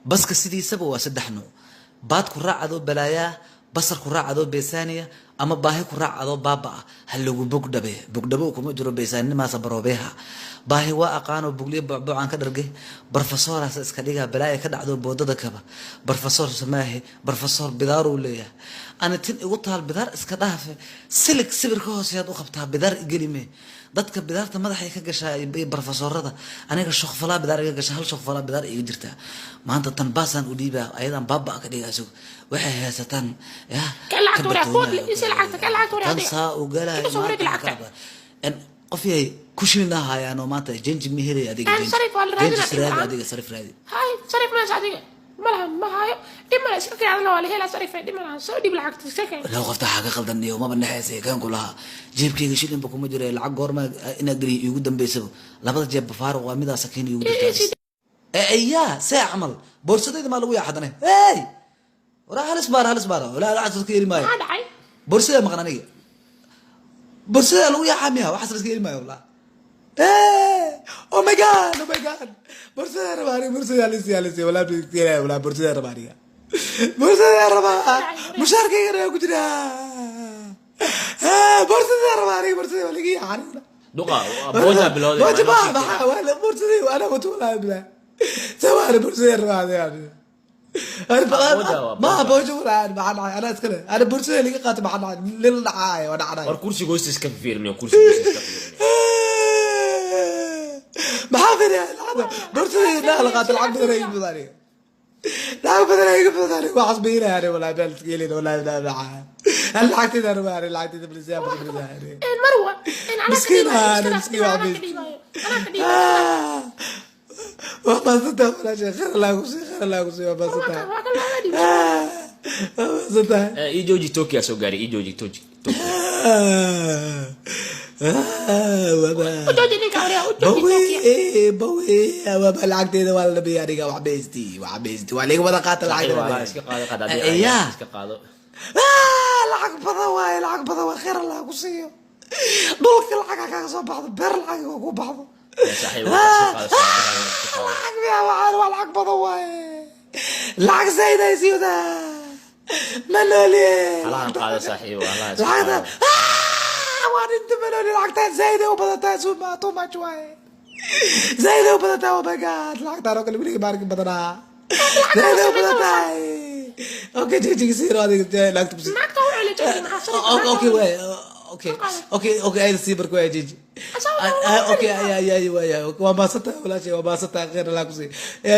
Baska sidiisaba waa saddex nuuc: baad ku raac adoo balaayaa, basar ku raac adoo beesaaniya, ama baahi ku raac adoo baaba ah. Ha lagu bogdhabe, bogdhabo kuma jiro beesaanimaasa baroobeeha. Baahi waa aqaanoo bugliyo bocbocaan ka dhargay. Barofesoraas iska dhigaa, balaaya ka dhacdo boodada kaba. Barofesor samaahe, barofesor bidaaruu leeyahay. Ani tin igu taal bidaar iska dhaafe, silig sibir ka hooseyaad u qabtaa, bidaar igelime. Dadka bidaarta madaxay ka gashaa iyo barofesorada, aniga shokfalaa bidaar iga gasha, hal shokfalaa bidaar iga jirtaa. Maanta tan baasaan u dhiibaa, ayadaan baaba ka dhigaa. Isagu waxay haysataan ya. Kan lacagta wareeg, food isi lacagta, kan lacagta wareeg tan adiga. Saa u galaya. Iga soo wareeg maanta lacagta. En qof yahay ku shilin ahayaanoo maanta janji ma helaya adiga. En janji sarif waa la janji raadinaa, dhib raadi la'aan. Adiga sarif raadi. Hay, sarif meesha adiga malaha, ma hayo, dhib male, iska keen, waa la helaa sarife, dhib malaha, soo dhib lacagta, iska keen. Low qofta waxaa ka qaldan iyo maba naxaysa kan ku lahaa jeebkayga shilinba kuma jira. Lacag goorma inaa geliyo iigu dambeysaba? Labada jeeb faaruq waa, midaa sakiin iigu jirta. Yaa see camal boorsadayda maa lagu yaaxadane? Hey, waraa halis baara, halis baara, walaa lacag iska heli maayo. Maxaa dhacay? Boorsadaa maqan aniga, boorsadaa lagu yaaxaa miya? Waxaas la iska heli maayo wallah. Hey, oh my God, oh my God, boorsadaa rabaa aniga, boorsadaa lisi lisi, walaa walaa, boorsadaa rabaa aniga, boorsadaa rabaa, mushaarkaygana waa ku jira. Boorsadaa rabaa aniga, boorsadaa waa laga yaaxaa aniga. Duqa booja bilowday. Booja ma maxaa waa boorsadii anaa wato walaa bilaa sawaana boorsadaa rabaa aniga. Booja waa ma booja. Booja walaa, maxaa dhacay? Anaa iskale, ana boorsadaa laga qaatay, maxaa dhacay? Lil dhacaayo waa dhacnay. War kursiga hoostiis ka fiirinayo, kursiga hoostiis ka fiirinayo. Maxaa fiiriya? Lacagta boorsadii naa la qaatay, lacag badan ay iga badan aniga, lacag badan ay iga badan aniga, waxaas bayinaya aniga walaa beel iska helin walaa bilaa maxaa hal lacagtayda rabaa aniga, lacagtayda please yaa please aniga. En marwa en anaa ka Miskiin dhiibayo, ah, iska dhaaf, miskiin dhib, waa anaa ka miskiin. dhiibayo, anaa ka dhiibayo. Waa maasantahay walaashay, khayr Allah ku siiyo, khayr Allah ku siiyo, waa maasantahay. Waa kan looga dhiibo. Waa maasantahay. Ii jooji, Tokyo soo gaaray, ii jooji Tokyo. U jooji ninka waryaa, u jooji Tokyo. Bawe bawe, waaba lacagteeda waa la dhamay aniga, wax baysti, wax baysti, waa liga wada qaata Saaxiib, lacagta. waa iska qaado, qaad adiga. Ya. Iska qaado. Lacag badan waaye, lacag badan waa, khayr Allah ku siiyo, dhulka lacag ha kaga soo baxdo, beer lacag ha ku baxdo. Ya saaxiib, waa iska qaado, saaxiib, iska qaado. Lacag miya? Waxaan waa lacag badan waaye, lacag zaid ay siiyada ma nooliye. Halahan qaado saaxiib, halahan iska lacagta qaado. Waa dhinta, ma nooli, lacagtaan zaid ay u badan tahay, suma too much waaye, zaid ay u badan tahay. Oh my God, lacagtaan oo kale weligii maarkin badanaa, zaid ay u badan tahay. Okay, jijigi siiro adiga lacagta ku sii. Naagta u celi jooji, maxaa sarif? Okay waay, okay, ayda sii barka waay, jiji. Okay, ay ay ay waay, waa maasantahay walaashay, waa maasantahay, khayr Allah ku sii.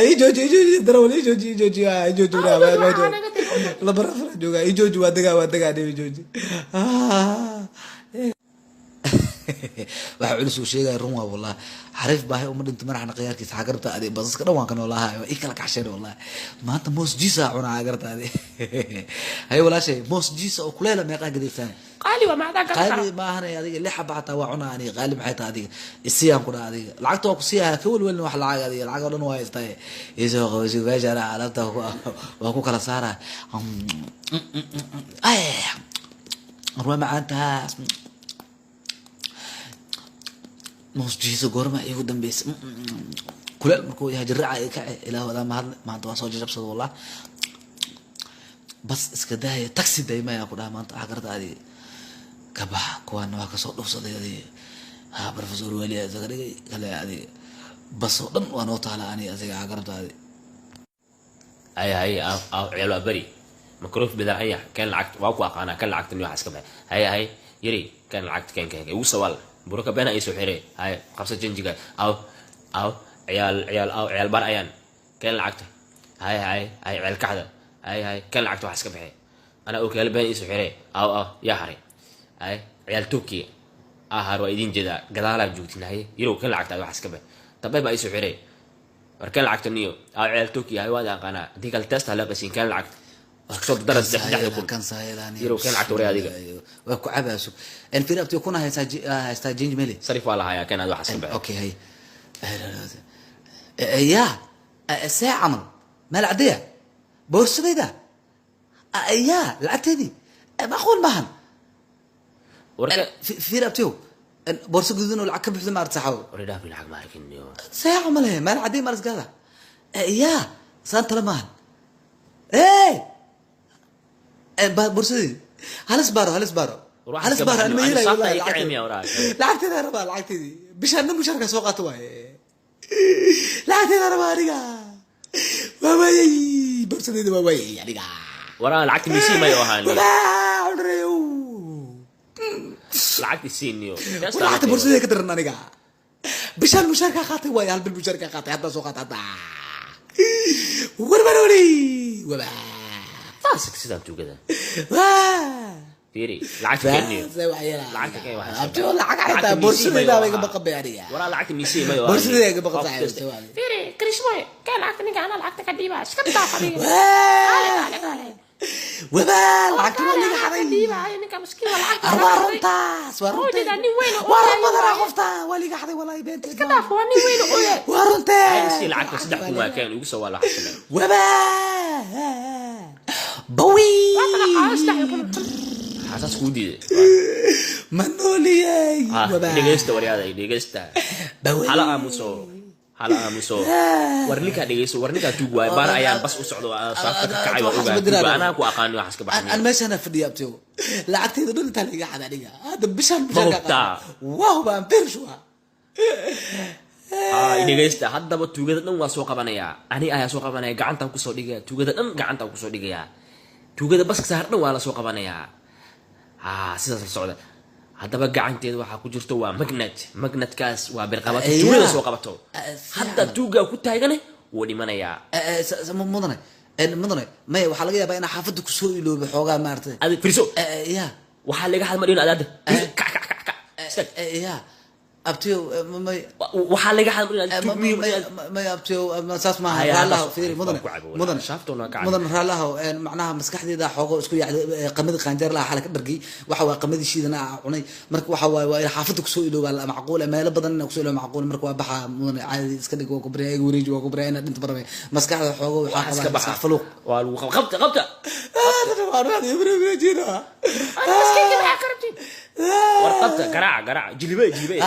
Ii jooji, ii jooji, darawal, ii jooji, ii jooji, ii jooji, waa waa jooji, laba rafra jooga, ii jooji, waa degaa, waa degaa, ii jooji. Waxa culus uu sheegaya run waa wallahi. Xariif baahi uma dhinto madaxna khiyaarkiisa. Xaa garabta adi? Basaska dhan waan ka noolahay, waa ii kala kaxsheen wallahi. Maanta moos jiisa cunaa garabta adi. Hay walaashay, moos jiisa oo kuleela meeqaa gadaysaan? Qaali waa, macdaa garan qaali karo. Ma ahanay adiga, lix xaba xataa waa cunaa aniga. Qaali maxay tahay adiga? Isiyaan ku dhaha adiga, lacagta waa kusiiyaa, ka welwelin wax lacag adiga, lacag oo dhan waa haystaa. Isoo qabasi meesha anaa alaabta waa ku kala saaraa. Ay, waa macaan tahaas moos jiisa. Goorma iigu dambeysa? Kuleel markuu yahay jiraaca i kace. Ilaah wadaa mahadle, maanta waan soo jajabsada wallah. Bas iska daaya, taxi daymayaa ku dhaha maanta. Waxaa garta adiga ka baxa, kuwaana waa kasoo dhufsaday adiga. Ha professor weli isaga dhigay kale adiga, bas oo dhan waa noo taala ani asiga. Waxaa garabta adiga? Hay hay, aw aw, ciyaal waa beri makruuf bidar anyax, keen lacagta, waa ku aqaanaa, kan lacagta ni waxa iska baxay. Hay hay yari, kan lacagta keen, keen igu sawaal buraka beena ay soo xiree. Hay, qabsa janjiga. Aw aw, ciyaal ciyaal, aw ciyaal bar ayaan, keen lacagta. Hay hay hay, ciyaal kaxda, hay hay, keen lacagta, waxa iska baxay, anaa okiyaal been ii soo xiree. Aw aw, yaa haray? Hay, ciyaal Turkiya ahar, waa idin jeedaa, gadaalaa joogtin. Hay yarow, keen lacagta, waxa iska baxay, dabay baa ii soo xiree. War keen lacagta niyo. Aw ciyaal Turkiya, hay, waan aqaanaa, haddii kale test hala qasiin. Keen lacagta, soo dara 3,000. Kan sahelaan. Yarow, keen lacagta, waray adiga. Waa ku cabaaso en fiir abtiyo kuna haystaa haystaa change mele. Sarif waa la hayaa, keen aad, waxa iska baxay. Okay, hay ya see camal meel caddeya boorsadayda ya lacagteedii macquul maahan. Warka fiir abtiyo, boorso gududan oo lacag ka buxda maarata saxaabo. Waray dhaaf, lacag ma arkin niyo. See camal he meel caddeya maalasgaada ya. Saan tala maahan. Ee borsadii halis baaro, halis baaro. War halis iska baaro. baxno. Anma Ani helayo saafta wallahi ay ka lacagteedii. cilmiya waraa. Lacagteeda rabaa, lacagteedii bishaan mushaarka soo qaato waaye. Lacagteeda rabaa aniga, waa waayey borsadeeda, waa waayey aniga. Waraa lacagta miisii mayo ahaani. Walaa, cudreyow. Lacagta siiniyo. War lacagta borsadeeda ka daran aniga. Bishaan mushaarkaa qaatay waaye, hal bil mushaarkaa qaatay, haddaa soo qaatay hadda. Warbarooli wabaa. Taas sidaan tuugada. Waa. Fiiri, lacagta keeniyo. Saasay wax yeelaa. Lacagta keen wax. Abtiyo, lacag xitaa borsadayda bay iga baqan bay aniga. Waraa lacagta miisii mayo. Borsadayda iga baqan saaxiib. Fiiri, karishmooy, keen lacagta ninka, anaa lacagta ka dhiibaa, iska dhaaf adiga. Kaale, kaale, kaale. Wabaa, lacagta waa liga Lacagta xaday. dhiibaayo ninka miskiin waa lacagta. Ar waa runtaas, waa Oo runtee. jeedaa nin weyn oo Waa run ooyayo badanaa waaye. qofta waa liga xaday wallahi, beenteed. Iska dhaaf, waa nin weyn oo ooyayo. Waa runtee. Sii lacagta 3000 waa keen, igu soo waa lacagta. Wabaa, bawi. Waa kala qaado 3000. Xasaas kuu diiday. Ma nooliyey. Ah, wabaa. Dhegeysta waryaada, dhegeysta. Bawi. Hala aamuso, hala aamuso. War ninkaa dhegeyso, war ninkaa tuug waaye. Baar ayaan bas u socdo, saafta ka kacay, waa ogaa tuug. Anaa ku aqaani waxaas ka An baxay. Meeshaan fadhiya abtiyo, lacagteyda dhan intaa laiga xada aniga hadda bishaan Ma mushaarka. hubtaa? Waa hubaan, firish waa. Ah, dhegeysta, haddaba tuugada dhan waa soo qabanayaa. Ani ayaa soo qabanaya, gacantaan kusoo dhigaya tuugada dhan, gacantaan kusoo dhigayaa tuugada baska saar dhan waa la soo qabanayaa. Ah, sidaas la socda. Haddaba gacanteeda waxaa ku jirto waa magnet. Magnetkaas waa birqabato tuugada soo qabato. Hadda tuugaa ku taagane wuu dhimanayaa. Mudane, mudane, maya, waxaa laga yaabaa inaa xaafadda kusoo iloobo xoogaa maaragtay. Adi firiso. Ya. Waxaa laga hadma adaada. Kac, kac, kac, kac. Istaag. Ya abtiyo, may. Waxaa laga hadma tuug miyo. Maya abtiyo, saas maaha. Haya, raallaho hadda fiiri mudane. waa ku cabo, mudane. shaaftoona waa ka cabo. Mudane, raallaho, macnaha maskaxdeeda xoogo isku yaacday. Qamadii qaanjeer laha xalay ka dhargay, waxa waa qamadii shiidana aa cunay. Marka waxa waaye waa in xaafadda kusoo iloobaa macquul, meelo badan inaa kusoo ilooba macquul. Marka waa baxa mudane, caadi iska dhig, waa ku baryaa, iga wareeji, waa ku baryaa, inaa dhinta barabay maskaxda xoogo waxaa Waxaa iska qabaa baxa maskax faluuq. Waa lagu qabta, qabta. Ani miskiinka maxaa ka rabtid? War qabta, garaaca, garaaca, jilibe, jilibe.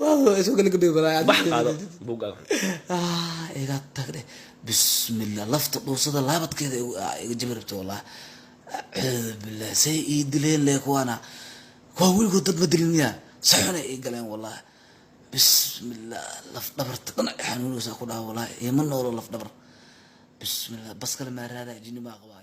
Bax, qaado buugga. Ah, iga tag dheh. Bismillah, lafta dhuusada laabadkeeda iga jabi rabta wallah. Acuudu billah, say ii dileen le kuwaana, kuwa weligood dad ma dilin miya? Si xunay ii galeen wallah. Bismillah, laf dhabarta dhan ay xanuunaysaa ku dhaha wallahi, ima noolo laf dhabar. Bismillah, bas kale maa raada, jini maa qabaa.